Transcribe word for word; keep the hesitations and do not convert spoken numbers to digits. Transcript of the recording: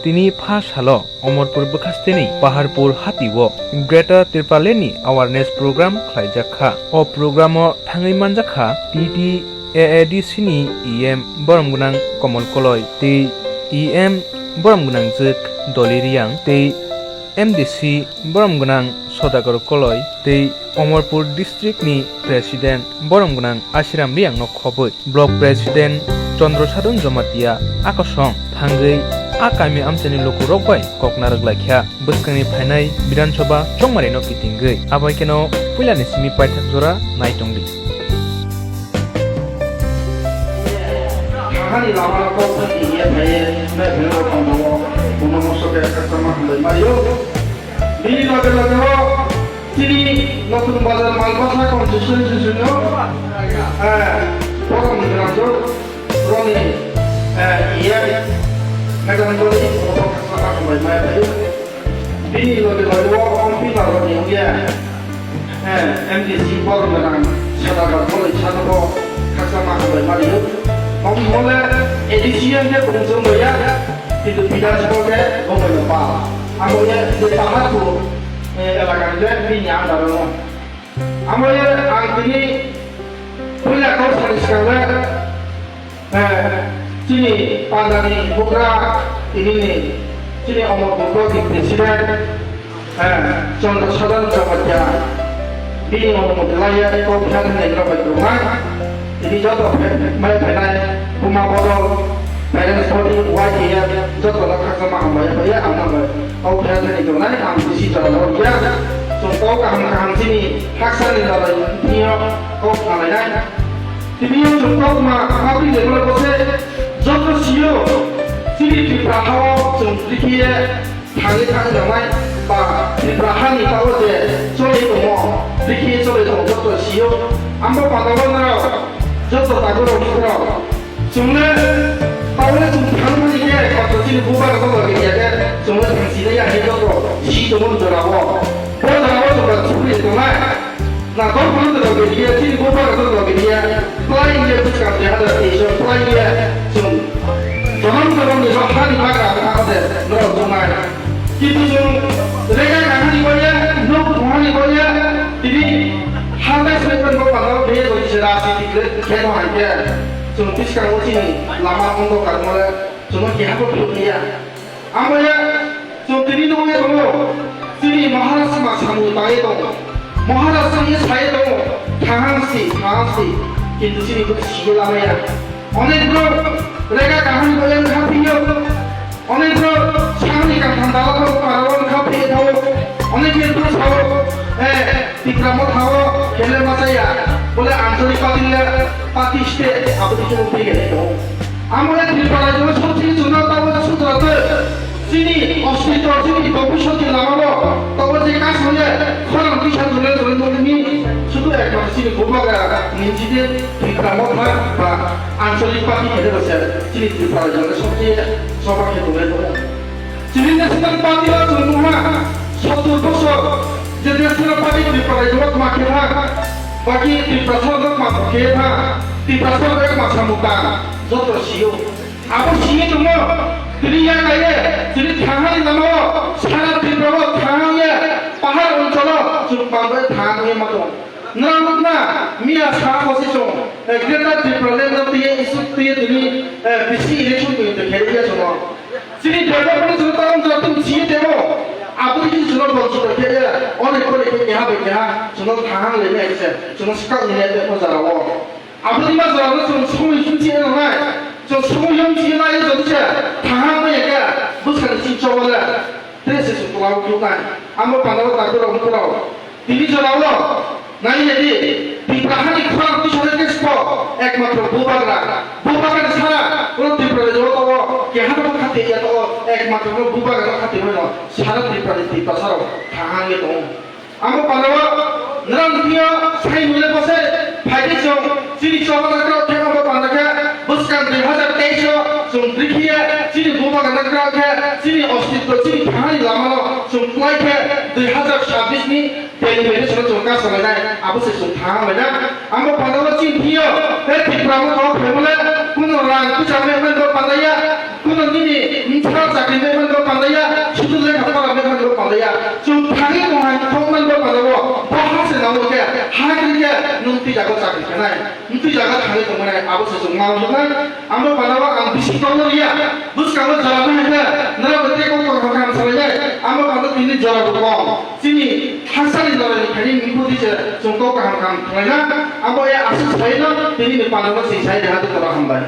Tini pha salo Omorpur bwkhasteni Paharpur hatio Greater Tipralandni awareness program khlaijak kha. O programo thangwi manjak kha T T A A D C ni E M borom gwnang Komol Koloi tei E M borom gwnang jwk Doli Riyang tei M D C borom gwnang Sodagar Koloi tei Omorpur district ni president borom gwnang Asiram Riyang no khobwi block president Chandra Sadhan Jamatia akosong thangwi a kami amchaini lukurok bai kok narwk laikha. Bwskangni phainai Bidhan Sabha chongmari no kitingwi abai kheno puilani simi paithak jora naitongdi. Thangani lama kok thani ye phaiye, nai phaiye rok tongmo, kuno moso khe khakchangma hambai mario. Bini loge loge o chini Notun Bazar Malbasa constituency sino, eh, borom ni rajyo, roni, eh, ye, madam doli, borom khakchangma hambai mario. Bini loge loge o M P ba roni ye, eh, M D C borom gwnang Sadagar Koloi sano bo khakchangma hambai mario. Om hole A D C M ke bumsung ya, kintu Bidhan Sabha ke bo bai pa. Amo ye je Paharpur, eh, elaka ni le bini under o. Amo ye ang tini puila kok sani swkang le, eh, chini pandani bugra tini ni chini Omorpur block ni president, eh, Chandra Sadhan Jamatia bini onumoti laiya kok phan nai rok bai rwnai. Tini joto phe-, mai phainai Buma Bodol, Parents Body, Y T F, joto no khakchangma hambai ya, hambai ya, ang nang bai. Kok phan thani tongnai, ang bisi jora no ya. Chwng kok kaham kaham chini haksa ni loroi thwngyo kok khalainai. Tini chwng kok ma public level o se joto sio chini Tripura hao chwng rikhiye thangwi thangwi tongnai ba Tripura hani tago je choli tongo, rikhiye choli tongo joto sio. Ambo panda bo nrao joto tago rok nrao. Chwngno taule chwng thangmani khe, koto chini bubagra tongma khe ya khe, chwngno thangsinai ya khe joto si tongmani jorao. Bo jorao chwngno chukri tongnai. Na tongmani jorao khe ya, chini bubagra tongma khe ya. Plai ye bwskang dui hazar teis o plai ye chwng jonom jonomni rok hani bagra thangma de norok tongnai. Kintu chwng rega kahani boya, nok buhani boya, tini halbai saipan bo pano beye bo se rajniti khe, khe no hai khe. Chwng bwskango chini lama ondokar mole, chwngno keha bo philuk ya. Amo ya, chwng tini nugwi tongo, chini Maharaj ma samung tangwi tongo. Maharaj chwngno sai tongo, thahang si, thahang si, kintu chini bo siye lama ya. Onek borok rega kahani boya wngkha phiyo. Onek borok sakni katham dala thao para o wngkha phiye thao. Onek borok sao, eh, Tipra Motha o khele machaya. Bole Anchalik Party le party state abo twi chwng phiye thao. Amo le Tripura rajyo sobse chwngno tabo sutra twi. Chini ostitto, chini bobiswt ni lama bo tabo je kaso ye khorang twi sa jole jole nokni sudu ekmatro chini bubagra ninjide Tipra Motha ba Anchalik Party khe rw se chini Tripura rajyo sobse choba khe tongwi tongo. Chini National Party o chwng nukha sottor bosor je National Party Tripura rajyo ma khe tha, baki Tiprasa rok ma khe tha, Tiprasa rok ma samung tang joto sio. Abo simi tongo, tini ya kaiye, tini thangani lama o, sara Tripura o thangani ye, pahar oncholo chwng bangbai thangani ma tongo. Nang nukna, miya sa kosi chwng, eh, Greater Tipraland no twiye issue twiye tini, eh, bisi election twiye twi khe ya chwng. Chini development chwng ta oncholo tong siye tebo, abo tini chwng bonchito khe ya, onek onek khe keha bai keha, chwng thang le ya khe, chwng skang ni ya tebo jara o. Aboni ma jora no chwng sumui sumchi eno nai. Chwng sumui yom chi nai jodi se thahang ma ya khe bwskang ni ching chobo le. Tre se su tla u nai. Amo pandao ta kuro kuro. Tini jora o nai ya di. Tipra hani khorang tu sore ke spo. Ekmatro bubagra. Bubagra sara. Ulo Tipra le jora to. Ke hana bo khate ya to. Ekmatro bubagra khate no. Sara Tipra ni Tipra sara. Thahang ye to. Amo pandao nrang thio sai mile bose phaidi chwng chini choba nakrok khe amo panda khe bwskang dui hazar teis o chwng rikhiya chini bubagra nakrok khe chini ostitto chini thani lama no chwng kwlai khe dui hazar chabbish ni delibere chwng chwng kaso lainai abo se chwng thang laina amo pandao chini thio he Tipra mo thok phemole kuno rang kuchang me mendo pandaya kuno nini mthra chakri me nwng twi jaga chakri khanai, nwng twi jaga thangwi tongmani abo se chwng ma wngnai. Amo panda o ang bisi tongno riya, bwskango jora no hai kha, nora bo tei kok kok kha kha salai nai, amo panda tini jora bo kok. Chini hasteni jora ni khaini mipudi se chwng kok kaham kaham khlaina, abo ya aswk sai no tini ni panda o se sai de hadu kora hambai.